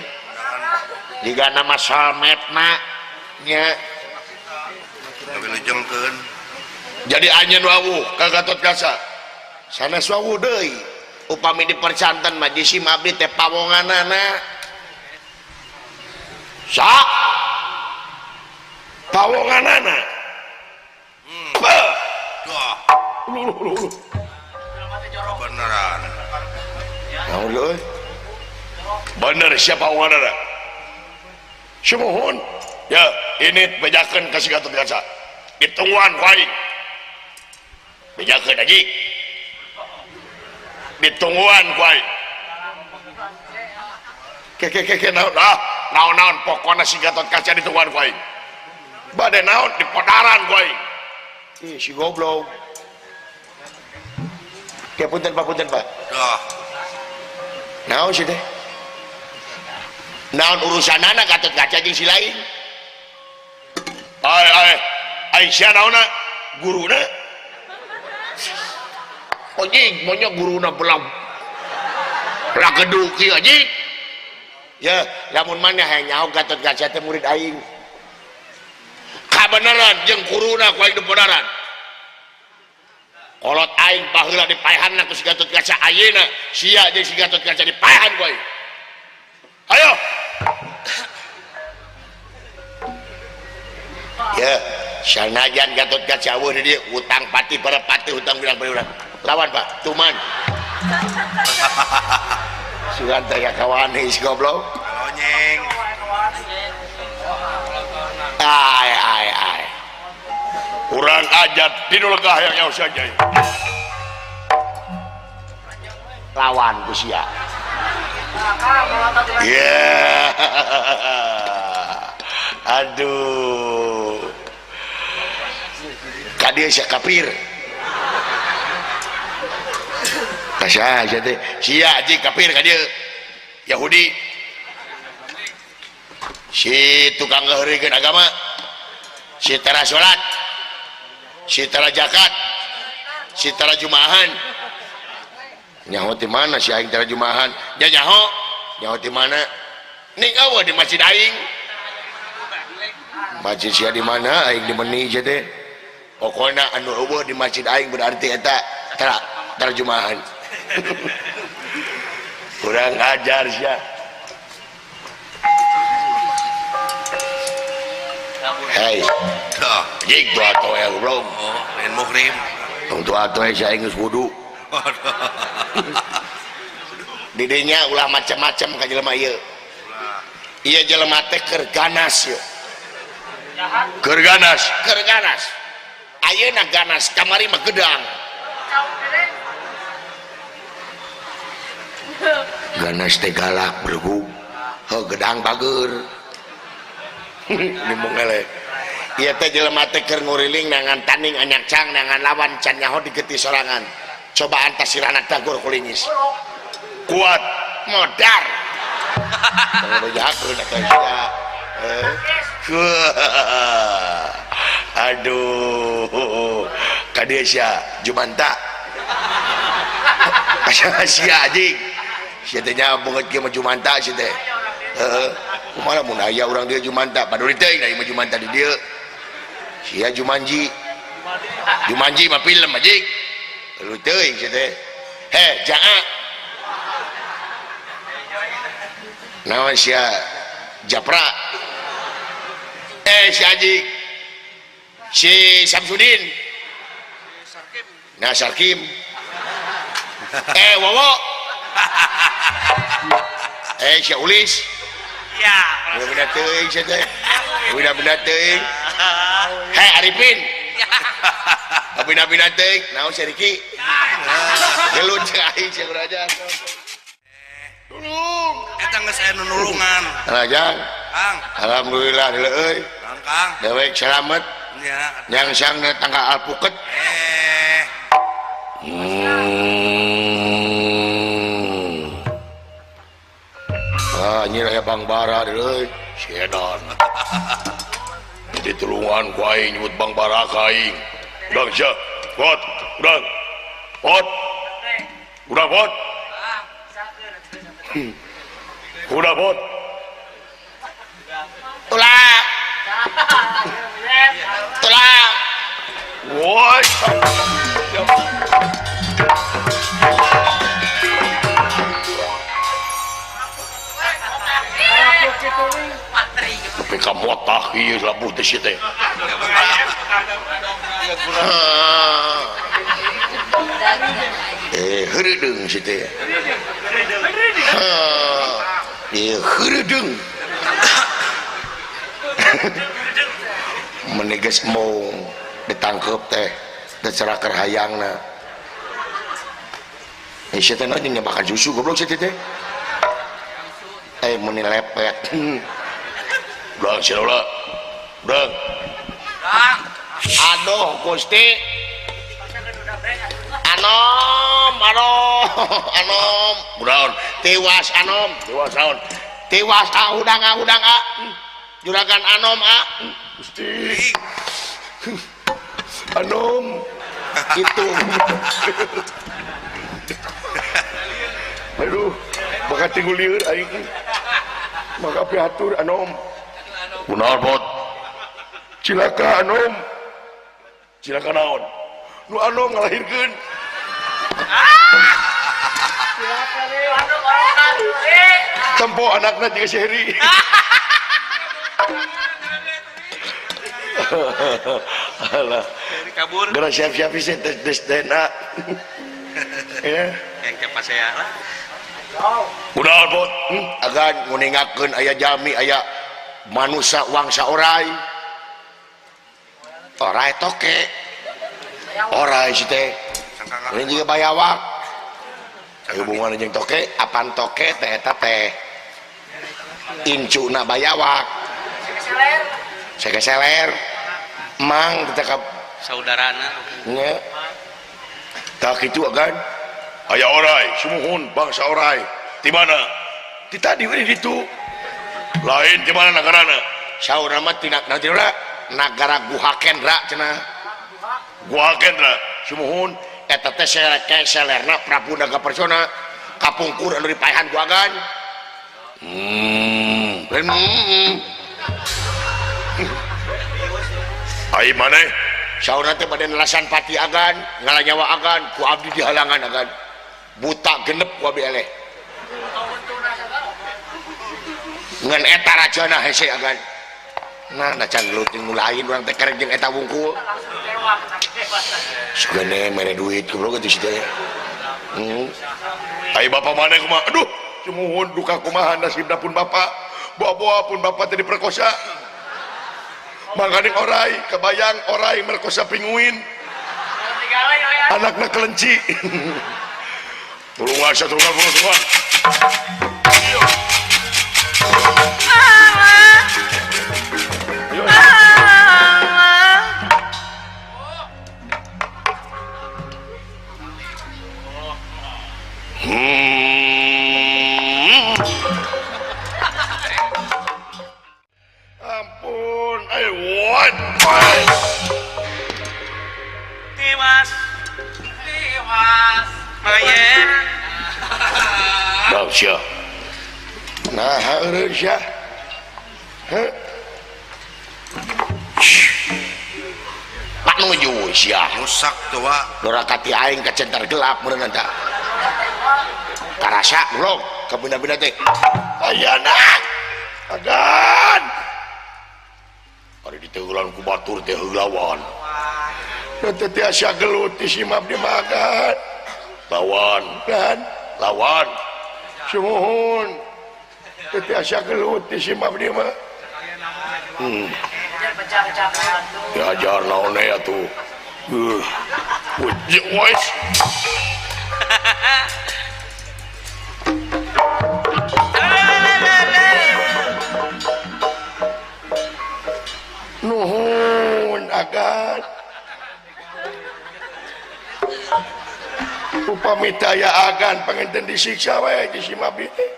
Jiga nama solmetna nya ngawilujengkeun. Jadi anjeun wawuh ka Gatotkaca. Sanes wawuh deui. Upami dipercanten mah jisim abdi teh pawonganana. Sa pawonganana. Beneran. Naon euy? Bener siapa pawonganana? Sumuhun. Ya, ini bejakeun ka si Gatotkaca. Ditungguan ku aing. Bejakeun anjing. Ditungguan ku aing. Ke naon ah, naon-naon pokona si Gatotkaca ditungguan ku aing. Bade naon dipodaran ku aing. Ih, si goblok. Ke punten Pak, Dah. Naon sih teh? Naon urusanana Gatotkaca jeung si lain? Ai ai, ai sia naonna? Guruna. Anjing, maunya guruna belang. Lageduk ieu anjing. Ya, lamun maneh hayang nyaho Gatotkaca teh murid aing. Kabeneran jeung guruna ku aing dipodaran. Kolot aing baheula dipaehanna ku si Gatotkaca ayeuna, sia jeung si Gatotkaca dipaehan ku aing. Ayo. Ya, sanajan Gatotkaca eueuh di dieu utang pati para pati utang bilang urang. Lawan Pak, tuman. Sugan teh kawan si goblok. Lonyeng. Ai ai ai. Urang ajar di nu legah yang nyaho saja. Lawan ku sia. Yeah. Aduh. Ka dieu sia kafir. Kasih sia teh. Sia anjing kafir ka dieu. Yahudi. Si tukang ngeureurikeun agama. Si tara salat. Si tara zakat. Si tara jumahan. Nyaho di mana si aing tara jumahan? Ya nyaho. Nyaho di mana? Ning eueuh di masjid aing. Masjid sia di mana aing di meni sia teh. Pokona anu eueuh di masjid aing berarti eta terjemahan. Kurang ajar sia. Hei. Jig tua toel belum. Oh, lain muhrim. Tong tua toel sia aing geus wudu. Didinya ulah macam-macam ka jelema ieu. Ieu jelema teh keur ganas ieu. Keur ganas, keur ganas. Ayeuna ganas kamari mah gedang. Ganas teh galak bergu. Heuh gedang bager. Nimung eleh. Ieu teh jelema teh keur nguriling nangan tanding anyang cang nangan lawan can nyaho digeti sorangan. Coba antas sirana dagur kulingis. Kuat modar. Aduh, kadesya Jumanta. Sia anjing. Sia teh nya beungeut kieu mah Jumanta sia teh. Heeh. Kumaha mun aya urang dieu Jumanta, paduli teuing da ieu mah Jumanta di dieu. Sia Jumanji. Jumanji mah film anjing. Lu teuing sia teh. Heh, jaa. Naon sia Japra. Si anjing. Si Samsudin. Nah, Sarkim. Wowo. Si Ulis. Ya. Udah teuing sia teh. Udah teuing. Hei Arifin. Bina-bina teuing. Naon si Riki? Gelut cek aing sia raja. Tulung. Eta geus aya nu nulungan. Rajang. Kang. Alhamdulillah deuleu euy. Kang, Kang. Dewek selamat. Nya. Nyangsang tangga alpuket. Ah, nyi aya Bang Bara deui, sedan. Jadi tulungan ku aing nyebut Bang Bara ka aing. Udang sia, pot, udang. Pot. Udang pot. Udah pot. Tulang. Tulang. Woi. Tapi kamu motah ieu labuh teh sia teh. Heureudeng si teh. Ieu heureudeng. Meneges mong ditangkep teh diceraker hayangna. Sia teh naon nyebakan susu goblok sia teh. Meni lepet. Udang sia ulah. Udang. Aduh Gusti. Anom, anom, anom. Udang. Tiwas anom, tiwas naon? Tiwas a udang a udang a. Juragan anom a. Gusti. Anom. Gitu. Aduh, maka tinggal lieur aing. Maka piatur anom. Kunaon bot? Cilaka anom. Cilaka naon? Nu anom ngalahirkeun. Tempo anakna jeung si Heri. Alah. Kabur. Geura siap-siap sih tes DNA. Ya. Yang cepat saya lah. Kunaon bot? Agan nguningakeun aya jalmi aya manusa wangsa orai. Orai toke. Orai si teh. Ini juga bayawak. Hubungan jeung toke, apan toke teh eta teh. Incuna bayawak. Sekeseler. Mang teh ka saudarana. Nya. Tah kitu agan. Aya orai, sumuhun bangsa orai. Di mana? Di tadi we di ditu. Lain di mana nagarana? Saur mah tina nagara Guha Kendra cenah. Guha Kendra, sumuhun eta teh selerna Prabu Naga Persona kapungkur anu dipaehan ku agan. Ai maneh Saurna teh bade nelasan pati agan, ngalanyawa agan, ku abdi dihalangan agan. Buta genep ku abdi eleh. Ngan eta rajana hese agan. Nah, nah can gelut jeung nu lain urang teh kerek jeung eta wungkul. Sugene mere duit goblok geus teh. Ai bapak maneh kumaha? Aduh, sumuhun duka kumaha nasibna pun bapak. Boa-boa pun bapak teh diperkosa. Mangkaning orai, kebayang orai merkosa pinguin. Anakna kelenci. Tulungan, sia tulungan, tulungan. Ayo. Ampun, ayo what? Tiwas. Tiwas. Mayem. Bang sia. Nah, eureun sia. Heuh. Pak nuju sia. Rusak tuh, Wak. Dorakati aing ka centar gelap meureun eta. Karasa goblok ka benda-benda teh. Ayana. Agan. Ari diteulan ku batur teh heulawan. Teu tiasa gelut di si mabdi magan. Lawan dan lawan. Sumuhun. Teu tiasa gelut di si mabdi mah. Diajar naon we atuh. Wes. Nuhun agan. Upami taya agan panginten disiksa we di si mabdi teh.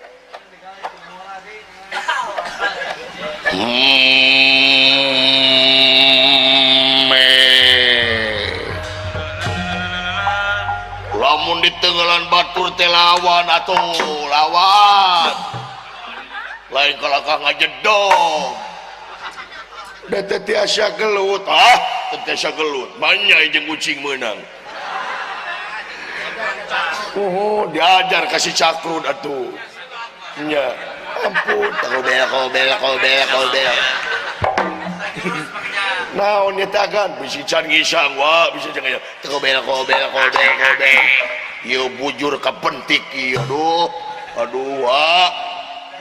Lamun ditenggelan batur teh lawan atuh lawan. Lain kalakah ngajedog. Da teu tiasa gelut, ah, teu tiasa gelut. Manyai jeung kucing meunang. Oh, diajar kasih cakrut atuh. Nya, ampun, kobel kobel kobel kobel. Naon ieu teh agan bisi can ngisang wa, bisa jangan kobel kobel kobel kobel. Ieu bujur kapentik ieu aduh. Aduh wa.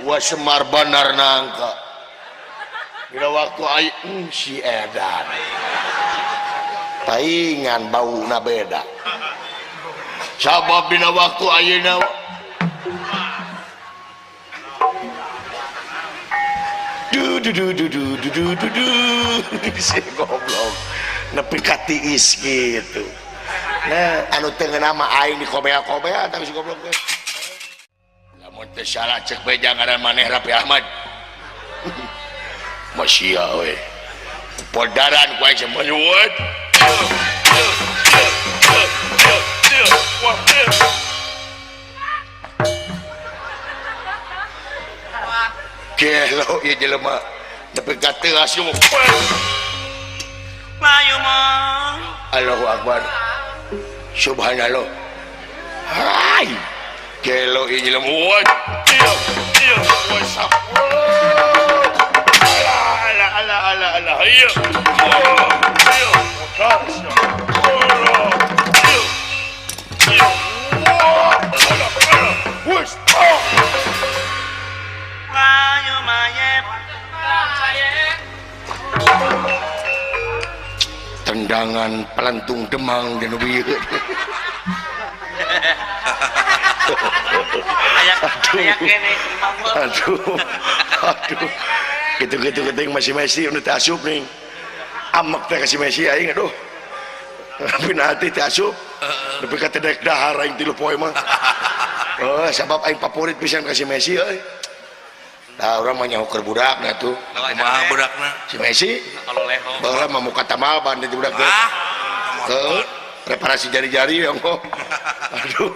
Wa Semar banar nangka. Dina waktu ai si edan. Paingan bauna beda. Sabab dina waktu ayeuna du du du du du du du du du si goblok nepi ka tiis kitu. Nah, anu teu ngeunah mah aing dikobea-kobea tah si goblok teh. Lamun teu salah cek beja ngaran maneh Raffi Ahmad. Masya we. Podaran ku aing semenyuwet. Gelo ieu jelema nepi ka teuas ieu. Mayu mah. Allahu Akbar. Subhanallah. Hai. Gelo ieu jelema. Ala ala ala ala. Ayo. Ayo. Tendangan pelentung Demang dan Wieu. Aduh, aduh, gitu-gitu keting masih Messi udah asup nih. Amek teh kasih Messi aing aduh. Tapi nanti teh asup. Nepi ka teh dek dahar aing 3 poe mah. Oh, sabab aing favorit pisan kasih Messi euy. Nah, urang mah nyaho keur budakna tuh. Kumaha budakna? Si Messi. Baheula mah muka tamal ban di budak teh. Ke reparasi jari-jari ya engko. Aduh,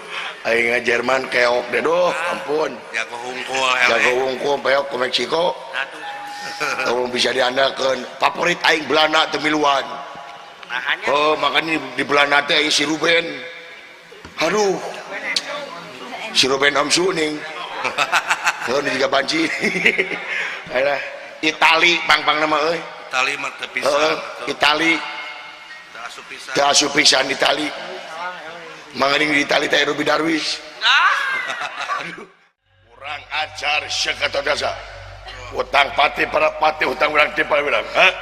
aing Jerman keok deh doh, ampun. Jago hungkul. Jago hungkul peok ke Meksiko. Aduh. Bisa diandalkeun. Favorit aing Belanda teu miluan. Oh makanya di Belanda teh si Ruben. Aduh. Si Ruben Om Suning. Heuh juga banci. Alah, Itali pang-pang nama euy. Itali mah teu pisan. Heeh, Itali. Teu asup pisan. Teu asup pisan Itali. Manganing di Itali teh Ruby Darwis. Aduh. Kurang ajar Syekh atau jasa. Utang pati para pati utang urang ti para urang. Hah?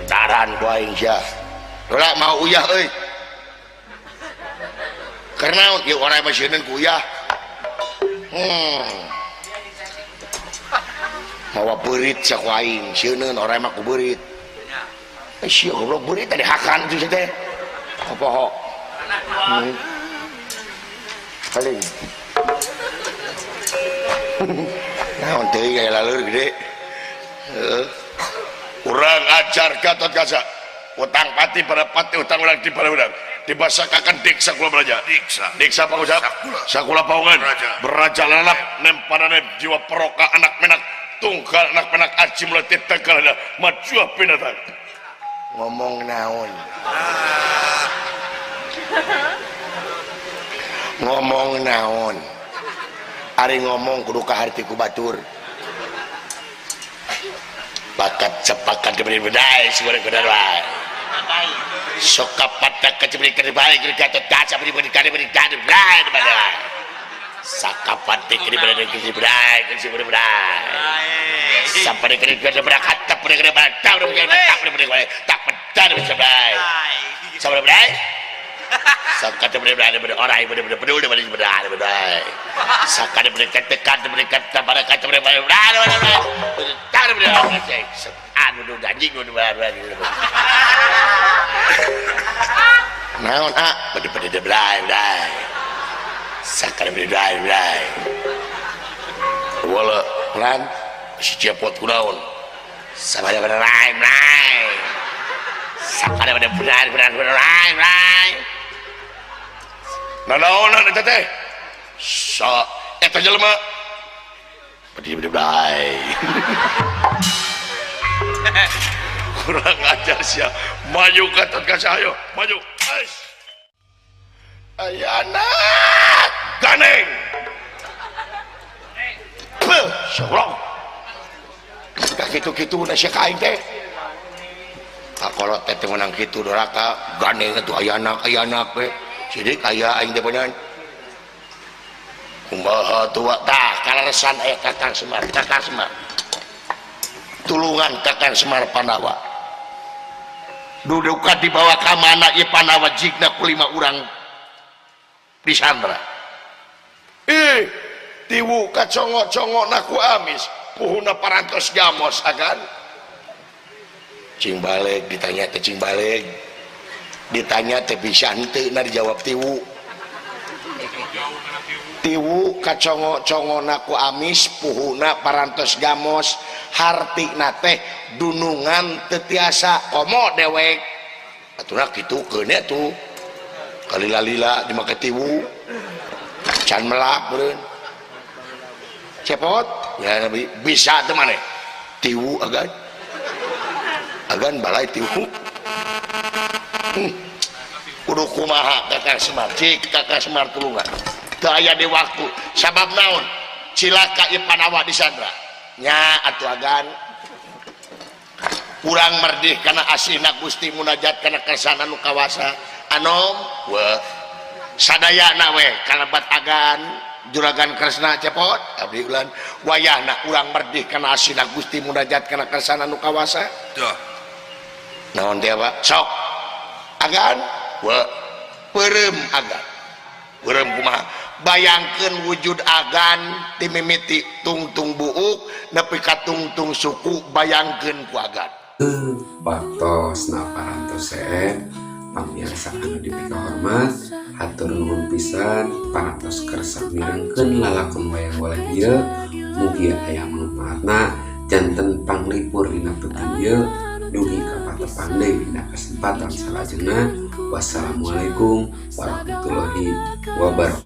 Taran ku aing sia. Ulah mau uyah euy. Karena ieu orang mah sieun ku uyah. Mawa beurit sia ku aing, sieun orang mah ku beurit. Eh sia goblok beurit tadi hakan tu teh. Apa ho? Paling. Naon teuing aya laleur gede. Heeh. Urang ajar Gatot Kaca. Utang pati pada pati utang urang di pada urang. Dibasakakan diksa kula beraja. Diksa. Diksa pangucap. Sakula. Sakula paungan. Beraja. Beraja lalap nempanane jiwa peroka anak menak tunggal anak menak aji melatih tegalana majua binatang. Ngomong naon? Ngomong naon? Ari ngomong kudu kaharti ku batur. Bakat sepakat diberi bedai segoreng kedar bae. Soka patak kecebri kedar bae Gatot Kaca beri beri kade beri kade bedai bedai. Sakapati kiri beri kiri bedai kiri beri bedai. Sampai kiri kiri berakat tak beri kiri bedai tak beri kiri tak beri beri tak bedai beri bedai. Sampai bedai. Sakata beri beri beri orang beri beri peduli beri beri bedai. Sakata beri kata beri kata pada kata beri beri bedai bedai. Tak beri beri anu anjing nu naon ah beri beri bedai bedai. Sakata beri bedai bedai. Wala pelan si cepot kunaon. Sabada beri bedai bedai. Sakata beri bedai bedai bedai bedai. Nanaonan eta teh? Sa eta jelema. Bedi bedi. Kurang ajar sia. Maju Gatot Kaca ayo, maju. Ais. Ayana ganeng. Beuh, sobrong. Ka kitu-kitu na sia ka aing teh. Kakolot teh menang kitu doraka ganeng atuh ayana ayana we. Sidik aya aing teh beunang. Kumaha tua tah kaleresan aya Kakang Semar, Kakang Semar. Tulungan Kakang Semar Pandawa. Dudukan dibawa ka mana ieu Pandawa jigna ku 5 urang disandra. Ih, tiwu kacongo-congona ku amis, puhuna parantos gamos agan. Cing balik ditanya teh cing balik. Ditanya teh bisa henteu na dijawab tiwu. Tiwu kacongo-congona ku amis puhuna parantos gamos hartina teh dunungan teu tiasa komo dewek. Atuh kitu keun atuh. Kalila-lila dimake tiwu. Can melak beureun. Cepot ya bisa teu maneh. Tiwu agan. Agan balai tiwu. Kudu kumaha Kakang Semar, cik Kakang Semar tulungan. Teu aya di waktu sabab naon? Cilaka ieu Pandawa disandra. Nya atuh agan. Kurang merdih kana asihna Gusti munajat kana kersana nu kawasa. Anom we sadayana we kalebat agan Juragan Kresna cepot abdi ulan wayahna urang merdih kana asihna Gusti munajat kana kersana nu kawasa. Duh. Naon teh Pak? Sok agan we peureum agan. Peureum kumaha? Bayangkeun wujud agan ti mimiti tungtung buuk nepi ka tungtung suku bayangkeun ku agan. Waktosna parantos pamirsa anu dipikahormat, hatur nuhun pisan parantos kersa mirengkeun lalakon wayang golek ieu, mugi aya manfaatna janten panglipur dina peuting ieu dugi ka patepang deui dina kesempatan salajengna. Wassalamualaikum warahmatullahi wabarakatuh.